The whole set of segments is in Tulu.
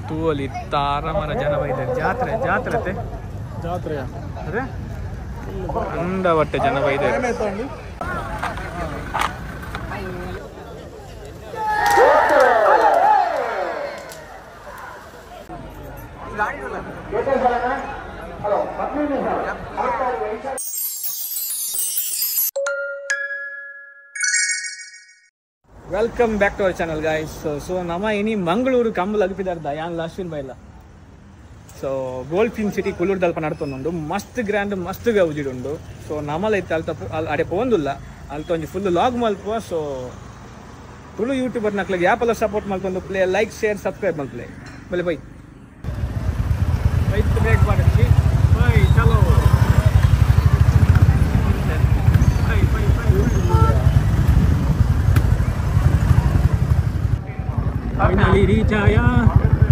ತೂವಲಿ ತಾರಮರ ಜನ ಬೈತಾರೆ ಜಾತ್ರೆ ಜಾತ್ರೆ ಜಾತ್ರೆ ಅದೇ ಅಂದವಟ್ಟೆ ಜನ ಬೈತಾರೆ. Welcome back to our channel guys. So ನಮ್ಮ ಇನಿ ಮಂಗಳೂರು ಕಂಬಲ್ ಅಗಪಿದಾರ್ದ ಯಾನ್ ಅಶ್ವಿನ್ ಬೈಲ. ಸೊ ಗೋಲ್ಡ್ ಫಿನ್ ಸಿಟಿ ಕುಲ್ಲೂರು ದಲ್ಪ ನಡ್ತೊಂದುಂಡು ಮಸ್ತ್ ಗ್ರ್ಯಾಂಡ್ ಮಸ್ತ್ ಗೌಜಿಡುಂಡು. ಸೊ ನಮಲ ಇತ್ತು ಅಲ್ತ ಅಡೆ ಪೋಂದುಲ್ಲ ಅಲ್ತ ಒಂಜಿ ಫುಲ್ ಲಾಗ್ ಮಲ್ಪುವ. ಸೊ ತುಳು ಯೂಟ್ಯೂಬರ್ ನಕ್ಲಿಗೆ ಯಾಪೆಲ್ಲ ಸಪೋರ್ಟ್ ಮಲ್ತೊಂದು ಪ್ಲೇ ಲೈಕ್ ಶೇರ್ ಸಬ್ಸ್ಕ್ರೈಬ್ ಮಲ್ಪಲೆ ಬಲೆ ಬೈ ಬೈಕ್ ಬ್ರೇಕ್ ಮಾಡಿಸಿ ಬೈ ಚಲೋ bye bye bye. Finally reach आया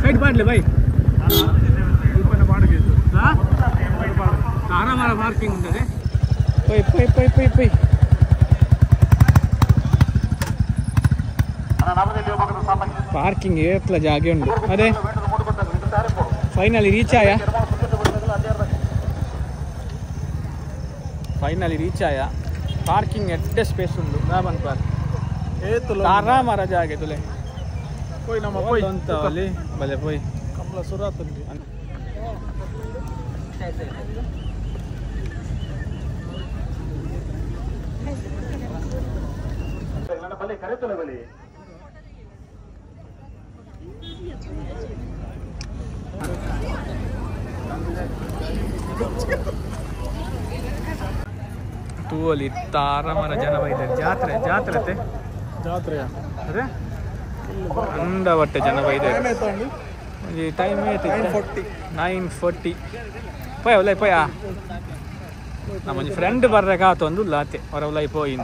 साइड पाड़ ले भाई। तारा मारा पार्किंग उंटदे पೈ ಪೈ ಪೈ ಪೈ ಪೈ ಪಾರ್ಕಿಂಗ್ ಏತ್ಲ ಜಾಗೆ ಉಂಟು. ಅದೇ ಫೈನಲಿ ರೀಚ್ ಆಯಾ ಫೈನಲಿ ರೀಚ್ ಆಯಾ ಪಾರ್ಕಿಂಗ್ ಎಡ್ಡೆ ಸ್ಪೇಸ್ ಉಂಟು ರಾಬನ್ ಪಾರ್ಕ್ ತಾರಾ ಮಾರ ಜಾಗೆ ತುಲೆ ಪೋಯ್ ನಮ್ಮ ಪೋಯ್ ಅಂತ ಅಲ್ಲಿ ಬಲೆ ಪೋಯ್ ಕಮಲ ಸುರಾತಂದಿ ನನ್ನ ಬಲೆ ಕರೆತಲ ಬಲೆ ತೂವಲಿ ತಾರಮರ ಜನ ಬೈತಾರೆ ಜಾತ್ರೆ ಜಾತ್ರೆ ಜಾತ್ರೆ ಅದೇ ಅಂದವಟ್ಟೆ ಜನ ಬೈತಾರೆ. ಒಂಜಿ ಟೈಮ್ 9:40 ಪೋಯ್ ಉಲೈ ಪೋಯಾ ನಮ್ಮ ಒಂಜಿ ಫ್ರೆಂಡ್ ಬರ್ರೆ ಕಾತೊಂದು ಲಾತೆ ಹೊರ ಉಲೈ ಪೋಯಿನ್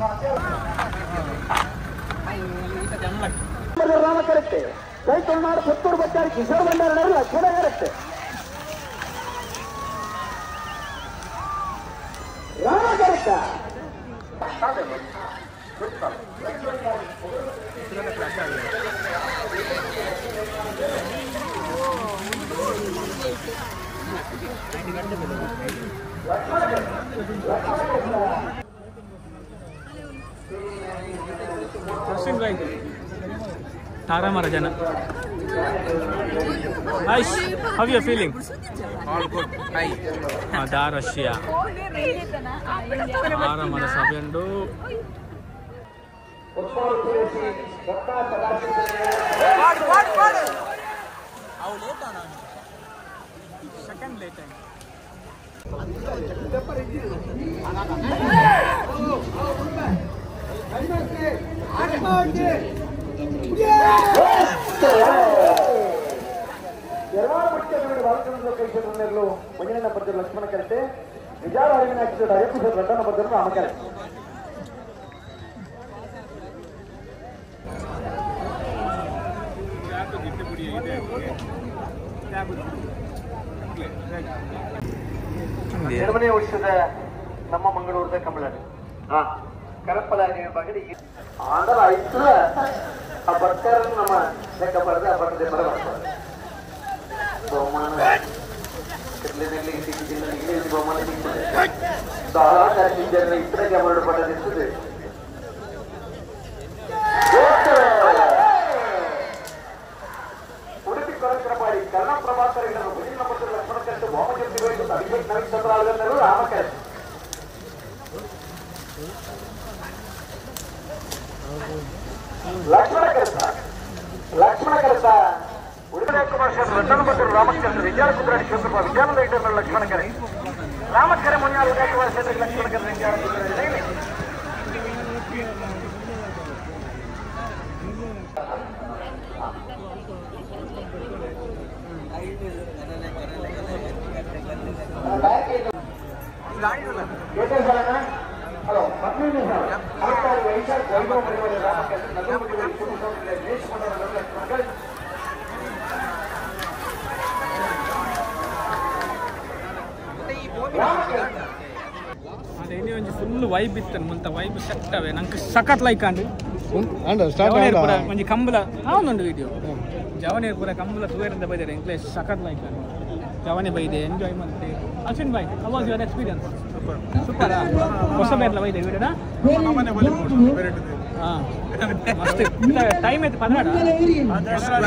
ರಾಮಕರಕ್ಕೆ ಕೈ ತೊಳ್ನಾಡು ಪುತ್ತೂರು ಬಚ್ಚಾರಿ ಕಿಶೋರ್ ಭಂಡಾರ ಲಕ್ಷ್ಮಣ ಕರಕ್ಕೆ ರಾಮಕರಕ್ಕ ತಾರಾಮರ ಜನ. Nice. How you feeling? All good. Hi. ದಾರಷ್ಯಾ ತಾರಾಮರ ಸಭೆಂಡು ಸೆಕೆಂಡ್ ಲೇಟ್ ಆಯ್ತು. ಲಕ್ಷ್ಮಣ ಕರೆತೆ ವಿಚಾರ ಅರಿವಿನ ರಟ್ಟನ ಬದ್ದರು ರಾಮಕರೆ ಎರಡನೇ ವರ್ಷದ ನಮ್ಮ ಮಂಗಳೂರದ ಕಮಲನೆ ಕರಪ್ಪಲ ವಿಭಾಗದ ಆಂಧ್ರ ಐತ್ರ ಆ ಬರ್ತಾರ ನಮ್ಮ ಲೆಕ್ಕ ಬರದೆ ಆ ಬರ್ತದೆ ಬರ ಬರ್ತಾರೆ ಬಹುಮಾನ ಬಹುಮಾನ ಸಿಗ್ತದೆ. ಇತರ ಜಮರುಡು ಪಟ್ಟದಿರ್ತದೆ. ಉಡುಪಿ ಕೊರಕರಪಾಡಿ ಕರ್ಣ ಪ್ರಭಾಕರ್ ಭುಜಿನ ಪತ್ರ ಲಕ್ಷ್ಮಣ ಕರೆತು ವಾಮಜ್ಯೋತಿ ಬೇಕು ಅಭಿಷೇಕ್ ನವೀನ್ ಚಂದ್ರ ಆಳ್ಗನ್ನರು ರಾಮಕರೆ ಲಕ್ಷ್ಮಣ ಕರೆತ ಲಕ್ಷ್ಮಣ ಕರೆತ ಉಡುಪಿ ಕುಮಾರ್ ಶೆಟ್ಟಿ ರತ್ನಭದ್ರ ರಾಮಚಂದ್ರ ವಿಜಯ ಕುದ್ರಾಡಿ ಶಿವಕೃಪ ವಿದ್ಯಾನಂದ ಹೆಗ್ಡೆ ಲಕ್ಷ್ಮಣ ಕರೆ ರಾಮಕರೆ ಮುನ್ಯಾರು ಉದಯ ಕುಮಾರ್ ಶೆಟ್ಟಿ ಲಕ್ಷ್ಮಣ ಕರೆ ವಿಜಯ ಕುದ್ರಾಡಿ ಹಲೋ ಅದೇ ಒಂಜಿ ಫುಲ್ ವೈಬ್ ಇತ್ತು ಮುಂತ ವೈಬ್ ಸೆಟ್ ಅವೆ ನಂಗೆ ಸಖತ್ ಲೈಕ್ ಅಂಡ್ ಅಂಡ ಸ್ಟಾರ್ಟ್ ಜವನೇರ್ ಆಂಡ ಪೂರ ಒಂಜಿ ಕಂಬಳ ಆವೊಂದುಂಡು ವಿಡಿಯೋ. ಜವನೇರ್ ಪೂರ ಕಂಬಳ ತೂಯೆರೆಂದ ಬೈದೆರ್ ಎಂಕ್ಲೆ ಸಖತ್ ಲೈಕ್ ಜವನೆ ಬೈದೆ ಎಂಜಾಯ್ ಮಲ್ತೆ. Ashwin Bhai, how was your experience? Super. Super. ಹೊಸ ಬೇರ್ಲ ಬೈದೆ ವಿಡಿಯೋನ. ನಮ್ಮನೆ ಬಲಿ ಬೇರೆ. ಹಾ ಮಸ್ತ್ ಟೈಮ್ ಐತೆ. 12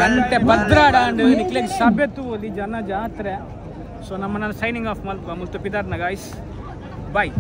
ಗಂಟೆ 12 ಅಂಡ್ ನಿಕ್ಲೆಗ್ ಸಭೆ ತೂವೊಲಿ ಜನ ಜಾತ್ರೆ. ಸೊ ನಮ್ಮನ್ನ ಸೈನಿಂಗ್ ಆಫ್ ಮಲ್ಪ ಮುಲ್ತ ಪಿದಾರ್ನ ಗಾಯ್ಸ್. ಬಾಯ್.